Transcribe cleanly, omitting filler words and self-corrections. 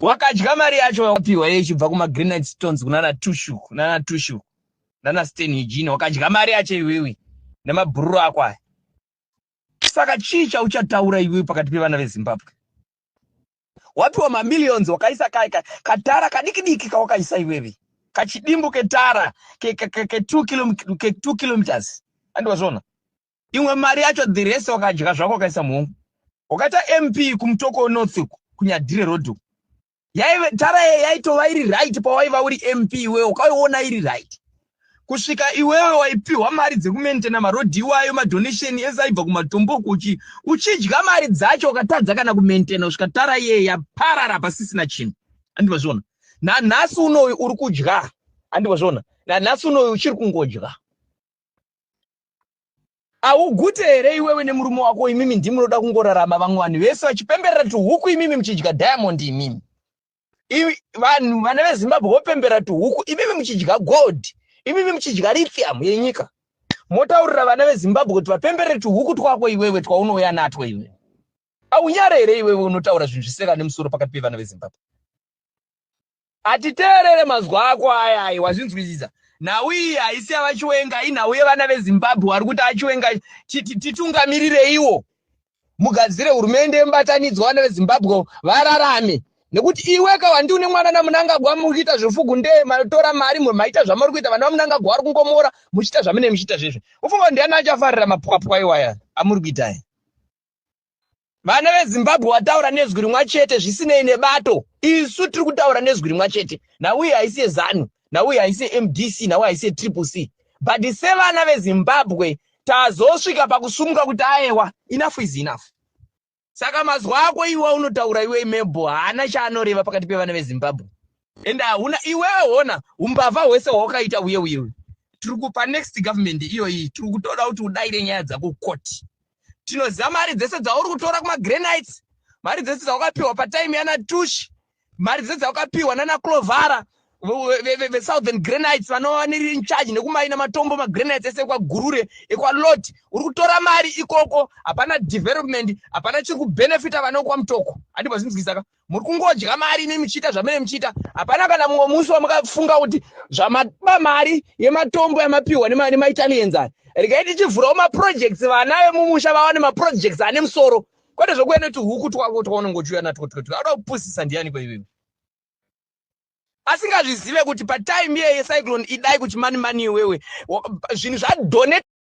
Wakadya mari yacho wakapiwa ichibva kumagranite stones kunana Tushu, kunana Tushu, nana Stan Eugene. Wakadya mari yacho iwewe nemabhururu ako aya. Saka chii chauchataura iwewe pakati pevana veZimbabwe? Wapiwa mamillions, wakaisa katara kadiki diki kawakaisa iwewe, kachidimbu ketara ke 2 kilometers. Andiwazvona imwe mari yacho, the rest wakadya zvako, wakaisa muhomwe. Wakaita MP kuMutoko North, kuNyadire Road uku. Yaive tara yaitova iri right pawaiva uri MP iwewe, ukaiona iri right kusvika iwewe waipiwa mari dzekumaintaina marodhi iwayo, madonation ese aibva kumatombo kuchi uchidya mari dzacho, ukatadza kana kumaintaina kusvika tara iyeye yaparara, pasisina chinhu. Andivazviona nanhasi unoyu uri kudya. Andivazviona nanhasi unoyu uchiri kungodya. Haugute here iwewe nemurume wako? Imimi ndimunoda kungorarama vamwe vanhu vese vachipemberera tuhuku, imimi muchidya diamond. Imimi vanhu vana veZimbabwe vopembera tuhuku, imimi muchidya gold, imimi muchidya lithium yenyika. Motaurira vana veZimbabwe kuti vapemberere tuhuku twako iwewe twaunouya natwo iwewe. Aunyare here iwewe unotaura zvinhu zviseka nemusoro pakati pevana veZimbabwe? Hatiteerere mazwi ako aya. Ayi, wazvinzwisisa? Nhau iyi haisi yavaChiwenga, inhau yevana veZimbabwe vari kuti aChiwenga, titungamirireiwo, mugadzire hurumende yemubatanidzwa, vana veZimbabwe vararame. Nekuti iwe kawandi une mwana naMunangagwa, mukuita zvefugu ndee, matora mari, maita zvamuri kuita. Vana vaMunangagwa vari kungomora muchiita zvamune muchiita zvezvo. Ufunga kuti ndiani achafarira mapwapwa iwaya amuri kuita aya? Vana veZimbabwe wataura nezwi rimwe chete, zvisinei nebato. Isu tiri kutaura nezwi rimwe chete. Nhau iyi haisi yeZANU, nhau iyi haisi yeMDC, nhau haisi yeTriple C, but sevana veZimbabwe tazosvika pakusumuka kuti aewa, enough is enough. Saka mazwi ako iwe unotaura iwe Mebo haana chaanoreva pakati pevana veZimbabwe. Ende hauna iwewe, hona umbavha hwese hwawakaita uye uye tiri kupa next government iyoyi. Tiri kutoda kuti udayire nyaya dzako koti tinoziva mari dzese dzauri kutora kumagranites, mari dzese dzawakapiwa patime yana Tush, mari dzese dzawakapiwa nana Clovara veSouthern Granites, vanova neri in charge nekumaina matombo, magranites ese ekwaGurure, ekwaLot. Uri kutora mari ikoko, hapana development, hapana chiri kubenefita vana vekwaMutoko. Handibva zvinzwisaka, muri kungodya mari imi muchiita zvamene muchiita. Hapana kana mumwe musi wamukafunga kuti zvamaba mari yematombo yamapiwa nemaItalians aya, regai tichivhurawo maprojects, vana vemumusha vawane maprojects ane musoro, kwete zvokuya netuhuku twako twaunenge uchiuya natwo. Twetwe auda kupusisa ndiani kweiwewe asingazvizive kuti patime iye yeCyclone Idai kuChimanimani iwewe zvinhu zvadonate?